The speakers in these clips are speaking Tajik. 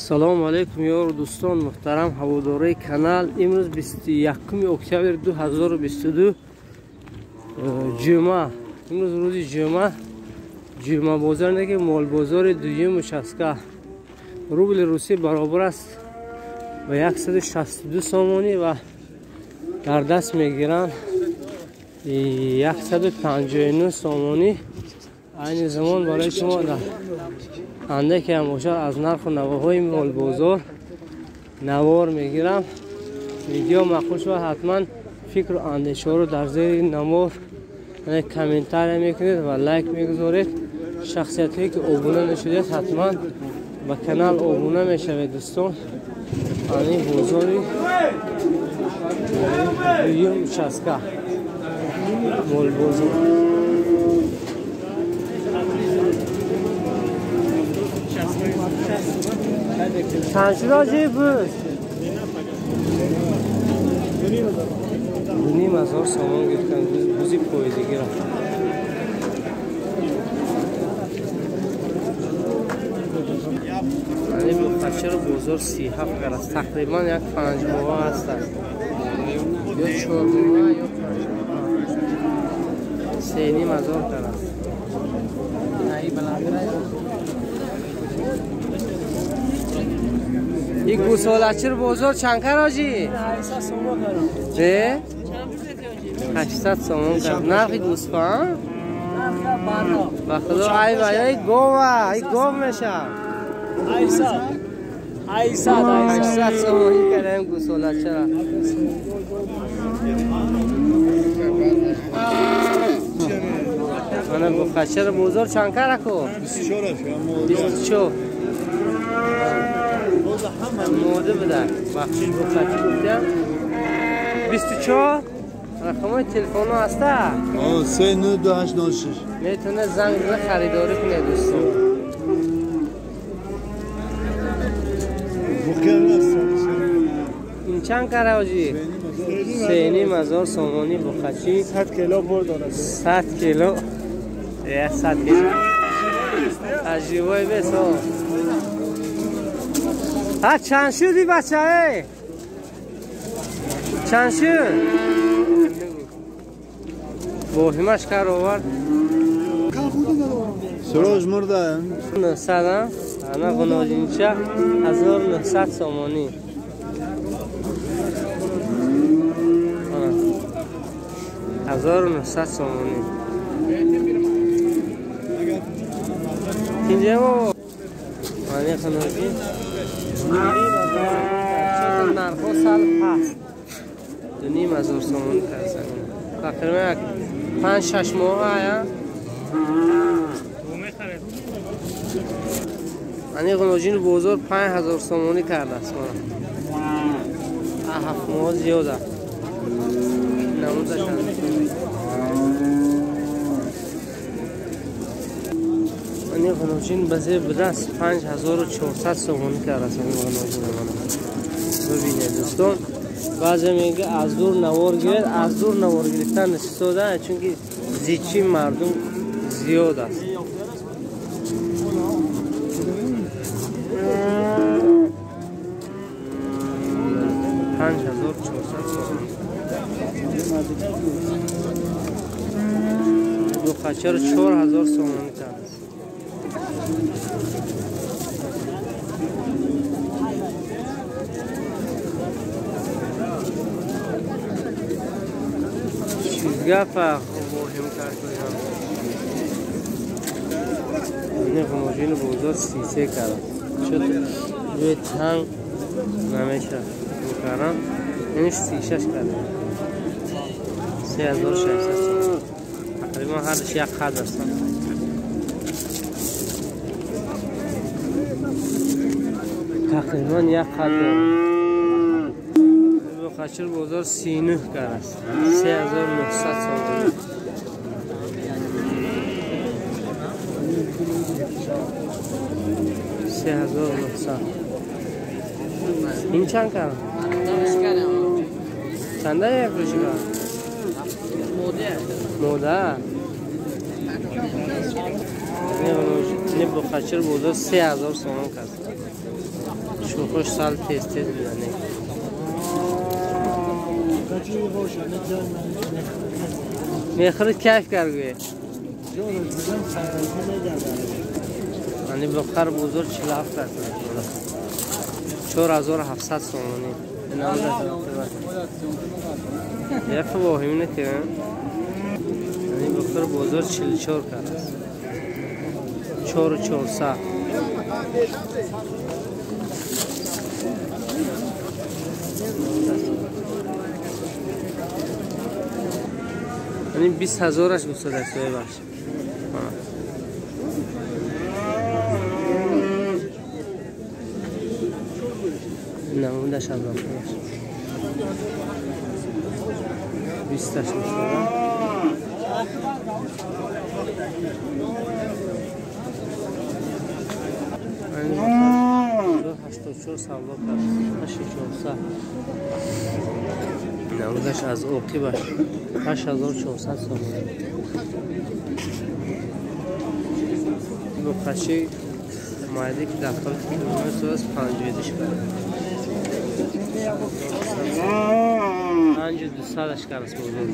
Салом алейкум ёру дӯстон муҳтарам ҳаводораи канал. Имрӯз 21 октябр 2022 ҷумъа. Имрӯз рӯзи ҷумъа, ҷумъабозор не ки молбозори дуюм участка. Рубли русӣ баробар аст ба 162 сомонӣ ва дар даст мегиранд 159 сомонӣ. Айни замон барои шумо дар андаке ҳам бошад аз нарху навоҳои молбозор навор мегирам. Видео маъқул шавад, ҳатман фикру андешаҳоро дар зери навор комментария мекунед ва лайк мегузоред. Шахсиятҳое ки обуна нашудед, ҳатман ба канал обуна мешавед дӯстон. Ани бозори дуюм участка молбозор. Чанд шуд ҳоҷи буз? 2500 сомон гирифтан бузи поидагиро. Ани буқачаро бозор 37 кар аст. Тақрибан як 5 моҳа ҳаст. Ё 4 моҳа ё 5 моҳа. 3500 кар аст. این گوساله‌چر بازار چند کار آجی؟ 800 سومان دارم. چه؟ 800 سومان کرد. نرخ گوسفند؟ نرخ برا. با خدا ای وای ای گاوه، ای گاو میشه. 800. 800 800 سومانی کردیم گوساله‌چر. من بخچر بازار چند کار کو؟ 24 24. موده بودن بخشش بخچی گفتم 24 رقم تلفن ها هسته؟ 392896. میتونه زنگ بزنه خریداری کنه دوستان. این چند کاره حاجی؟ 3500 سومانی بخچی. 100 کیلو برد داره. 100 کیلو. 100 کیلو. تجربه بس ها. ها چند شدی بچه ای؟ چند شد؟ واهمش کار آورد. سروش مرده. 900 انا غناجینچه 1900 سومانی. 1900 سومانی. اینجا بابا. معنی غناجین نرخو سال پس 2500 سومانی کردن. تقریبا 5-6 ماه آیا؟ انی غناجین بازار 5000 سومانی کرده است. 7 ماه زیاده. نمودش انی غناجین بزه بدست 5400 سومانی کرده است. انی غناجین ببینید دوستان، بعضی میگه از دور نوار گرفت، از دور نوار گرفتن نشسته چون که زیچی مردم زیاد است. 5400 سومانی. دو خچر 4000 سومانی کرده است. گفت مهم کرد. این غناجین بازار 33 کرد. شد روی تنگ نمیشه میکردم. اینش 36 کرد. 3600. تقریبا هر دش یک قد است. تقریبا یک قد. خچر بازار 39 کرد است. 3900 سومانی. 3900. این چند کرد؟ چنده یک روشی کرد؟ موده. نه بخچر بازار 3000 سومان کرد. Чӯхош сал тез тез мезанем. Мехӯрд кайф кард гӯе. Ани бухар бозор 47 аст. 4700 сомонӣ. Як воҳим накунам. Ани бухар бозор 44 кард аст. 4400. Ани 20000аш гуфтада соҳибаш. Намудаш аз бахш. 20таш гуфтада. Ани 84 савдо кард. 8400. Намудаш аз оқибаш 8400 сомонӣ. Буқачи майда ки дар ҳоли километр аст 52 кард. 5200 кард аст бозор.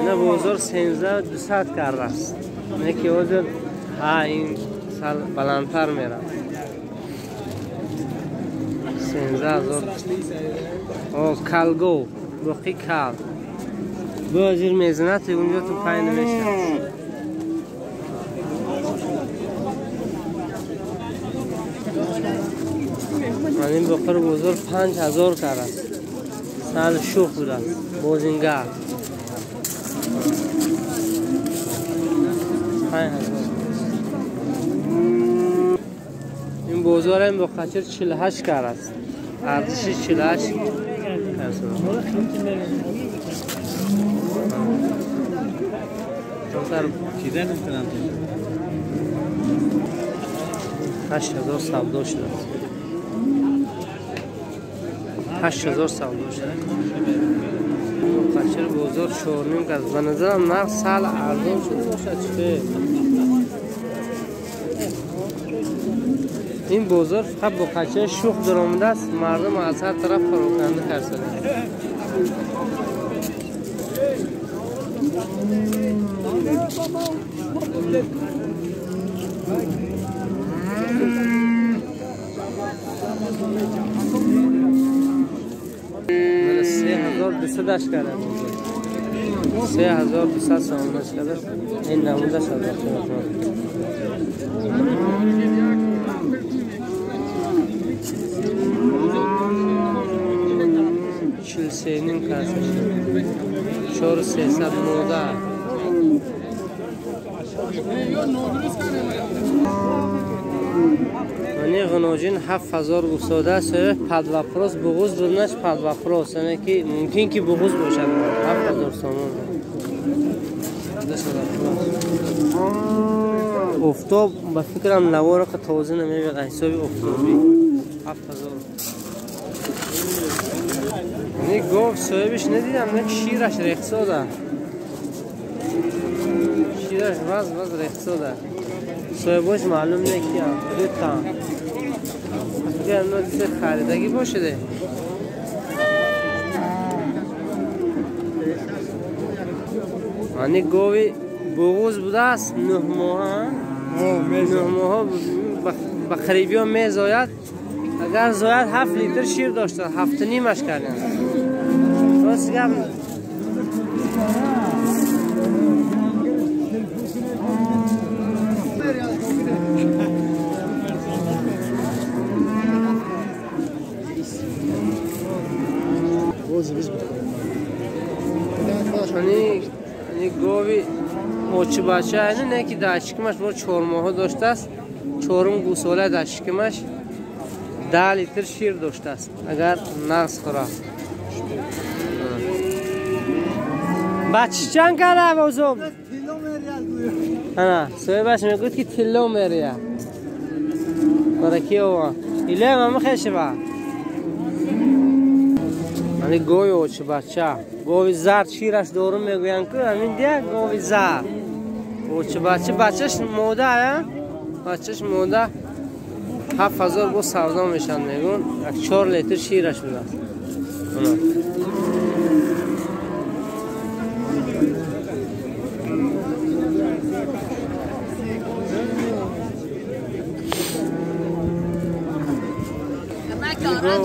Ина бозор 13200 кард аст. Не ки ҳозир ҳа ин сал баландтар меравад. 13000. О калго боқи кал. Бозир мезанад унҷо ту пай намешавад. Ман ин боқир бозор 5000 кард аст. Сал шӯх будааст. Бозингар. 5000. Ин бозорам бо қачир 48 кард аст. Арзиши 48 аст. 8000 савдо шудааст. 8000 савдо шудааст. Қачир бозор 4.5 кард. Ба назарам нарх сал арзон шуда бошад. Чӣ? Ин бозор фақат бо қачаи шӯх даромадааст. Мардум аз ҳар тараф пароканда кардаанд. Мана 3200 кард. 3200 сомонаш кард. Ин намудаш аз 43.5 кард. 4300 мода. Мани ғиноҷин 7000 гуфтода соҳиб под вопрос буғуз буданаш под вопрос, яъне ки мумкин ки буғуз бошад. 7000 сомон. Офтоб ба фикрам навора ки тоза намебиғ ҳисоби офтобӣ. 7000. Не гов соҳибиш надидам, не шираш рехсода. Шираш ваз ваз рехсода. Соҳибош маълум не ки дута. Фикрам на чизе харидагӣ бошиде. Ани гови буғуз будааст 9 моҳа. 9 моҳа ба қарибиҳо мезояд. Агар зояд 7 литр шир дошта, 7.5 кардем. Рост гап. Ани гови очи бача не ки дар шикамаш бо 4 моҳа доштааст. 4 гӯсола дар шикамаш 10 литр шир доштааст. Агар нағз хӯрад. Бачи чанд кара бозум? Ана, соҳибаш мегӯяд ки тилло мерия. Бараки ова. Илем ама хешева. Ани гови очи бача. Гови зард шираш дорум мегӯянд ку ҳамин дия гови зард. Очи бача бачаш мода ая? Бачаш мода 7000 бо савдо мешанд мегӯн. Як 4 литр шираш будааст.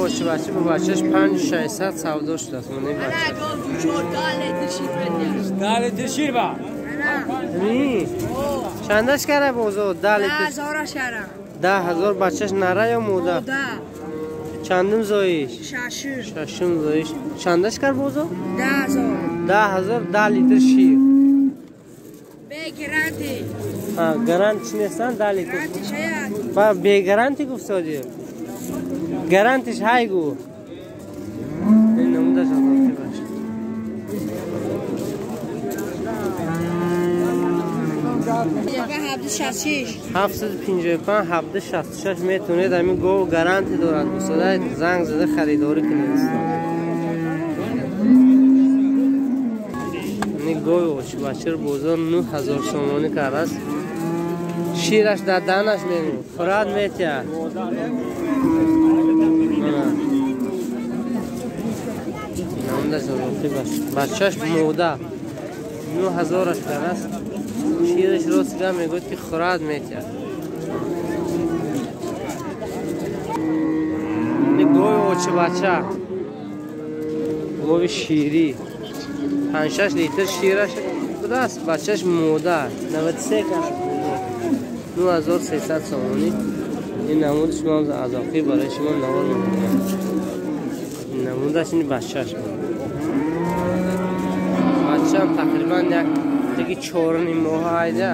Очи бача бо бачаш 5600 савдо шудааст. Ман ин бача. 10 литр шир ба. Чандаш кара бозор? 10 литр. 10000 шара. 10000 бачаш нара ё мода? Чандум зоиш? Шашум. Шашум зоиш. Чандаш кар бозор? 10000. 10000 10 литр шир. Бе гаранти. Ҳа, гаранти нестан 10 литр. Гаранти шая. Ба бе гаранти гуфтодӣ. Гарантиш ҳай гу. Ин намудаш аз баш. 755 766 метавонед ҳамин гов гаранти дорад. Устод занг зада харидорӣ кунед. Ин гови очибачир бозор 9000 сомонӣ кардааст. Шираш дар даҳанаш мемонад. Хӯрад метиҳад. Бачаш мода 9000 кардааст. Шираш рост гап мегӯяд ки хӯрад метиҳад. Ин гови очибача, гови ширӣ 5-6 литр шираш будааст. Бачаш мода 93 кардааст. 9300 сомонӣ. Ин намуди шумо аз охир барои шумо навор мекунам. Ин намудаш ин бачаш. Бачам тақрибан як деги 4.5 моҳ айда.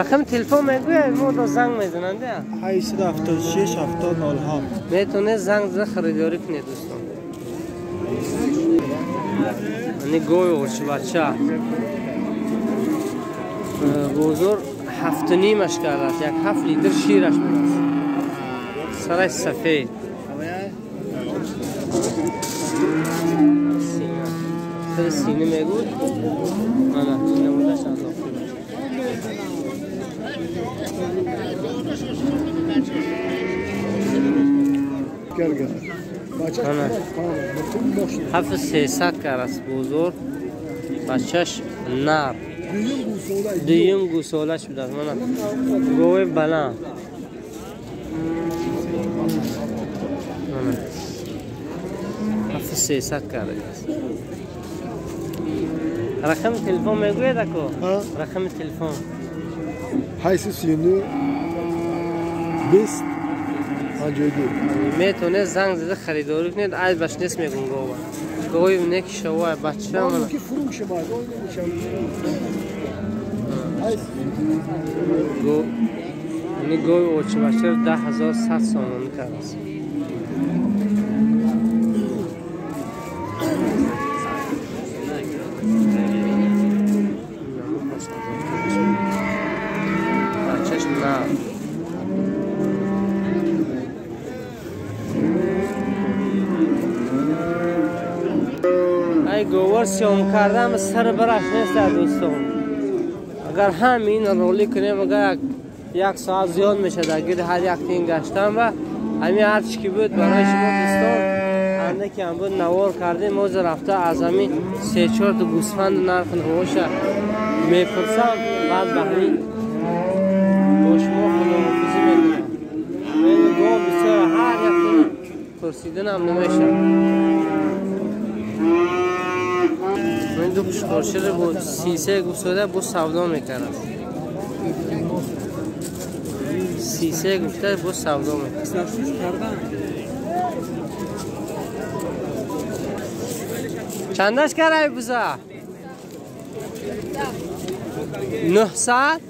Рақами телефон мегӯяд, мо до занг мезананд. 876 70 07. Метавонед занг зада харидорӣ кунед дӯстон. Ани гови очибача бозор 7.5 кардааст. Як 7 литр шираш будааст. Сараш сафед. Сина. Сина мегӯд. Ана намудаш аз охир. Ана 7300 кардааст бозор. Бачаш нар. Дуюм гӯсолаш будааст. Мана гови баланд. Мана 7300 кардааст. Рақами телефон мегӯяд ако? Рақами телефон 839 20 52. Метавонед занг зада харидорӣ кунед. Айбаш нест мегӯм гова. Гови неки шава бача мана. Ин гови очибача 10100 сомонӣ кардааст. Бачаш на. Ай говор сём кардам сар бараш нест дӯстон. Агар ҳамин ролик кунем, агар як соат зиёд мешавад. Агар ҳар як тин гаштан ва ҳамин ҳарчи ки буд барои шумо дӯстон андаке ҳам буд навор кардем. Ҳозир рафта аз ҳамин 3-4 та гӯсфанду нархи навоша мепурсам. Баъд ба ҳамин бо шумо худоҳофизӣ мекунам. Гов бисёр ҳар як тин пурсиданам намешавад. Ин ду қушқорширо бо 33 гуфтода бо савдо мекард. 33 гуфта бо савдо мекард. Чандаш карай буза? 900.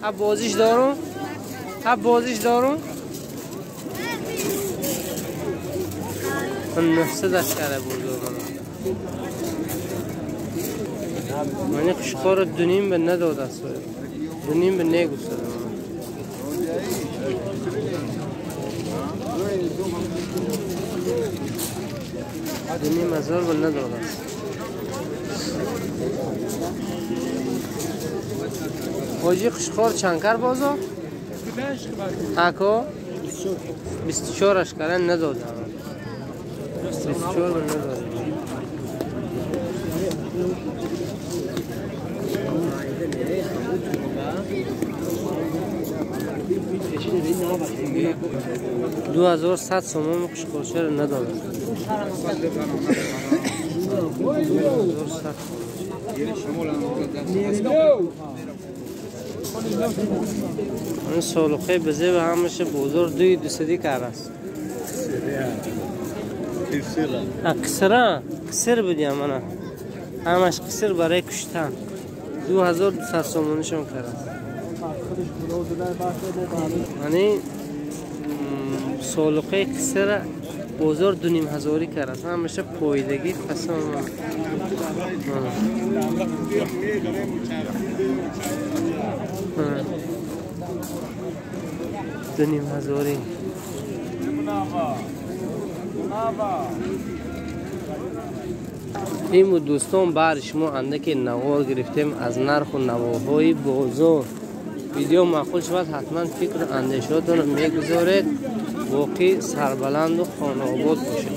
Ҳа бозиш дорум? Ҳа бозиш дорум? 900 карай буза. Мани қушқорро 2.5 ба надодааст. 2.5 به نگوسته. 2.5 هزار به نداده است. حاجی قشقار چند بازار؟ اکا 24 اشکرن نداده. 24 به نداده. 2100 سوم قشقورچه را نداده. 2100. این سالوخه بزه به همشه بزرگ دوی دوسدی کرده است. قصره قصر بودیم من همش قصر برای کشتن. 2200 سومونیشون کرده است. یعنی سالوخه قصر بازار 2.5 هزاری کرده است. همیشه پایدگی قسم 2.5 هزاری. این دوستان بر شما اندک نوار گرفتیم از نرخ و نواهای بازار. ویدیو معقول شود حتما فکر و اندیشاتون رو میگذارید. باقی سربلند و خانه آباد باشید.